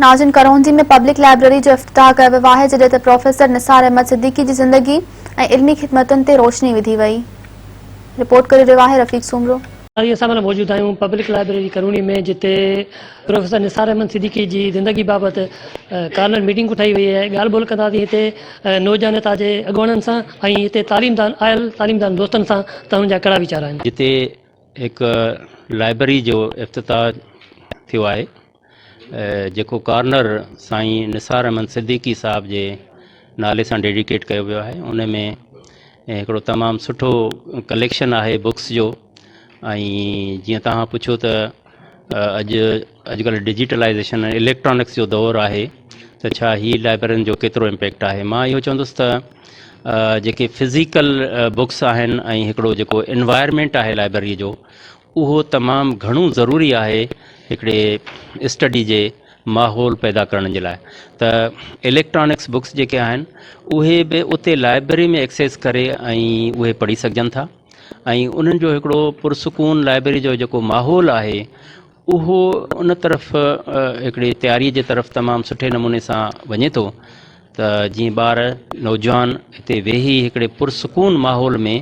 ناظرين ڪرونجي ۾ public library جو افتتاح ڪيو ويو آهي جڏهن ته پروفيسر نثار احمد صديقي جي زندگي ۽ علمي خدمتن تي روشني وڌي وئي. رپورٽ ڪري رهيو آهي رفيق سومرو. ناظرين اسان مهل موجود آهيون پبلڪ لائبريري ڪروني ۾ جتي پروفيسر نثار احمد صديقي جي زندگي بابت ڪارنر ميٽنگ ڪوٺائي وئي آهي ڳالهه ٻولهه ڪنداسين هتي نوجوان نيتا جي اڳواڻن سان ۽ هتي تعليمدان آيل تعليمدان دوستن سان ته انهن جا ڪهڙا ويچار آهن. جتي هڪ لائبرري جو افتتاح ٿيو آهي جيڪو ڪارنر سائين نثار احمد صديقي صاحب جي نالي سان ڊيڊيڪيٽ ڪيو ويو آهي ان ۾ هڪڙو تمام سٺو ڪليڪشن آهي بڪس جو ۽ جيئن توهان پڇيو ته اڄ اڄڪلهه ڊجيٽلائيزيشن ۽ اليڪٽرانڪس جو دور آهي ته ڇا هي لائبريرين جو ڪيترو امپيڪٽ آهي مان اهو چوندس ته جيڪي فزيڪل بڪس آهن ۽ هڪڙو جيڪو انوائرمينٽ آهي لائبريري جو اهو تمام گهڻو ضروري آهي هڪڙي اسٽڊي جي ماحول پيدا ڪرڻ جي لاء ته اليڪٽرانڪس بڪس جيڪي آهن اهي به اتي لائبريري ۾ ايڪسيس ڪري ۽ اهي پڙهي سگهجن ٿا ۽ انهن جو هڪڙو پرسڪون لائبريري جو جيڪو ماحول آهي اهو ان طرف هڪڙي تياري جي طرف تمام سٺي نموني سان وڃي ٿو ته جيئن ٻار نوجوان هتي ويهي هڪڙي پرسڪون ماحول ۾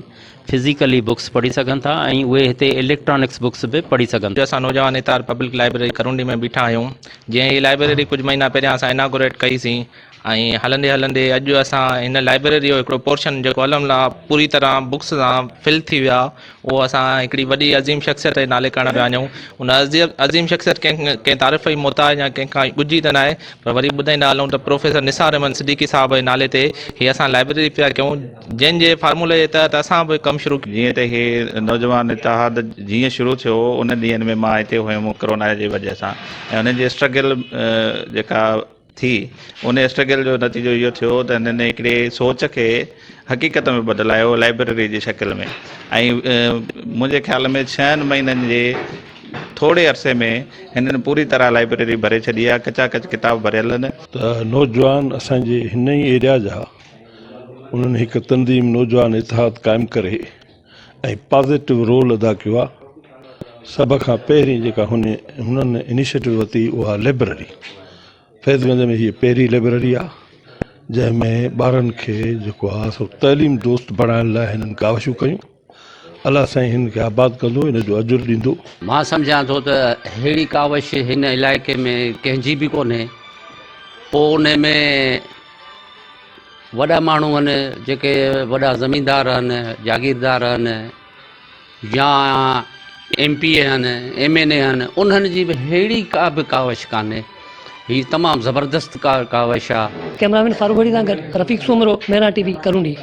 فزيڪلي بڪس پڙهي سگهن ٿا ۽ اهي هتي اليڪٽرانڪس بڪس به پڙهي سگهن ٿا. اڄ اسان نوجوان اتحاد پبلڪ لائبريري ڪرونڊي ۾ بيٺا آهيون جيئن هي لائبريري ڪجهه مهينا پهريان اسان اناگوريٽ ڪئي سين ۽ هلندي هلندي اڄ اسان هن لائبريري جو هڪڙو پورشن جيڪو الحمد لله پوري طرح بڪس سان فل ٿي ويو آهي اهو اسان هڪڙي وڏي عظيم شخصيت جي نالي ڪرڻ پيا وڃون ان عظيم شخصيت ڪنهن ڪنهن تعارف جي محتاج يا ڪنهن کان ڳجهي ته ناهي پر وري ٻڌائيندا هلون ته پروفيسر نثار احمد صديقي صاحب جي نالي تي هي اسان لائبريري پيا ڪيون جنهن جي فارمولي جي تحت اسان به ڪم شروع جيئن ته هي نوجوان اتحاد جيئن شروع ٿيو ان ڏينهن ۾ مان هتي هيم ڪرونا جي وجه سان ۽ انهن جي اسٽرگل جيڪا ٿي. ان اسٽرگل جو نتيجو اهو ٿيو ته هنن هڪڙي سوچ کي حقيقت ۾ بدلايو لائبريري جي شڪل ۾ ۽ منهنجي خيال ۾ ڇهن مهينن جي ٿوري عرصي ۾ هنن پوري طرح لائبريري ڀري ڇڏي آهي ڪچا ڪچ ڪتاب ڀريل آهن. ته نوجوان اسان جي هن ئي ايريا جا انهن هڪ تنظيم نوجوان اتحاد قائم ڪري ۽ پازيٽو رول ادا ڪيو آهي سڀ کان پهرين جيڪا هن هنن انيشيٽو ورتي اها لئبرري فيض گنج ۾ هيء پهرين لئبرري آهي جنهن ۾ ٻارن کي جيڪو آهي سو تعليم دوست بڻائڻ لاء هنن ڪاوشون ڪيون الله سائين هن کي آباد ڪندو ان جو اجر ڏيندو. مان سمجهان ٿو ته ههڙي ڪاوش هن علائقي ۾ ڪنهن جي به ڪونهي پوء انهي ۾ وڏا ماڻهو آهن جيڪي وڏا زميندار آهن جاگيردار آهن يا ايم پي اي آهن ايم اين اي آهن انهن جي به ههڙي ڪا به ڪاوش ڪانهي هي تمام زبردست ڪاوش آهي. ڪئميرا مين فاروق ڀٽي سان گڏ رفيق سومرو، مهراڻ ٽي وي، ڪرونڊي.